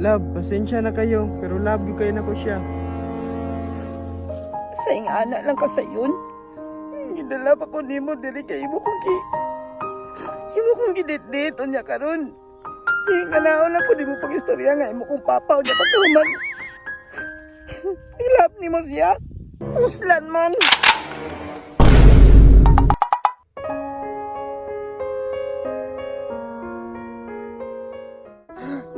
Love, pasensya na kayo, pero love gyud kayo nako siya. Sa ana lang ka sayon. Gidala pa ko nimo diri kay imo kong giditdit unya karon. Nganaon lang ko nimo pag-istorya nga imo kong papa unya pagkahuman. Ilap nimo siya. Puslan man.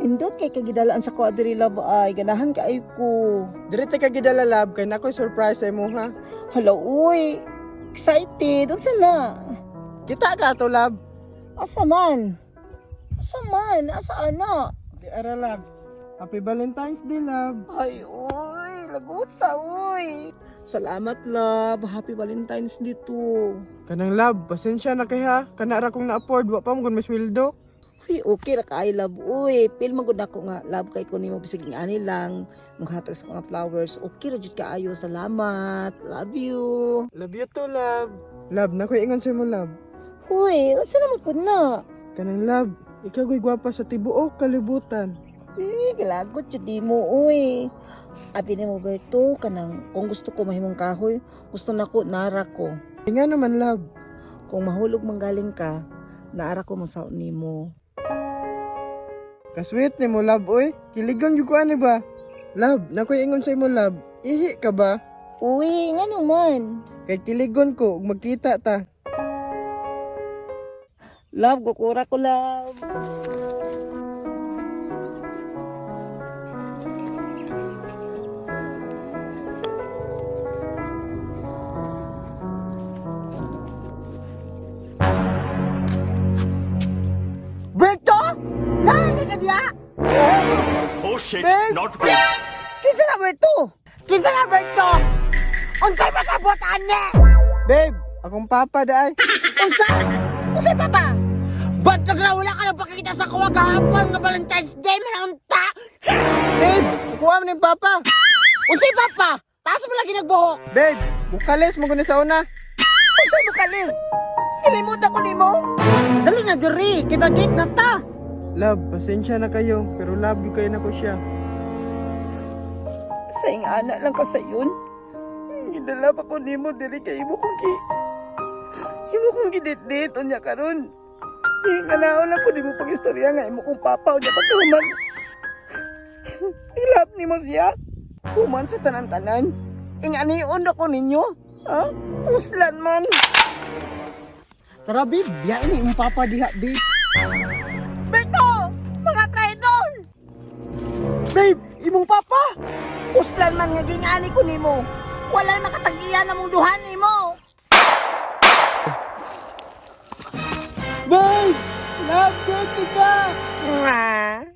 Nindot kay kagidalaan sa ko diri, love, ay ganahan kaayo ko. Diri ta ka gidala, love, kay nakoy surprise sa imo ha. Hala, uy. Excited. Unsa na? Kita ka to, love. Asa man? Asa man? Asa ana? Di ara, love. Happy Valentine's Day, love. Ay, uy. Laguta, uy. Salamat, love. Happy Valentine's Day to. Kanang love, pasensya na kay ha. Kana ra kong na-afford, wa pa mo kun masweldo. Uy, okay ra kaayo, love. Uy, feel man gud ako nga love kay ko nimo bisag ani lang maghatag sa mga flowers. Okay ra jud kaayo. Salamat. Love you. Love you too, love. Love, nakoy ingon sa imo, love. Uy, unsa naman pud na? Kanang love, ikaw ko'y gwapa sa tibuok kalibutan. Eh, galagot jud di mo, uy. Abi nimo, Berto, kanang kung gusto ko mahimong kahoy, gusto nako nara ko. Ay nga naman, love. Kung mahulog manggaling ka, naara ko mo nimo. Kasweet ni mo, love, oy. Kiligon jud ko ani ba? Love, nakoy ingon sa imo, love. Ihi ka ba? Uy, nga naman. Kay kiligon ko ug magkita ta. Love, kukura ko, love. Berto! Narinig ka diya? Oh shit, Babe! not good. Kinsa na, Berto? Kinsa na, Berto? Unsay pasabot ani? Babe, akong papa daay. Unsa? Unsay papa? Ba't na wala ka nang pakikita sa kuwa kahapon nga Valentine's Day man unta? Babe, kuha mo ni papa. Unsay papa? Taas mo lagi nagbuhok. Babe, bukalis mo guni sa una. Unsay bukalis? Kilimot ako nimo. Dali na diri kay bagit na ta. Love, pasensya na kayo, pero love gyud kayo nako siya. Sa ana lang ka sayon. Gidala pa ko nimo diri kay imo kong giditdit unya karon. Nganaon lang ko nimo pag-istorya nga imo kong papa unya pagkahuman. Ilap nimo siya. Human sa tanan-tanan. Inganion ako ninyo. Ha? Puslan man. Tara, babe, biyain ni imong papa diha, babe. Berto! Mga traidor! Babe, imong papa. Puslan man nga gingani ko nimo. Walay makatagian na mong duhan nimo. Babe, love good ka. Mwah!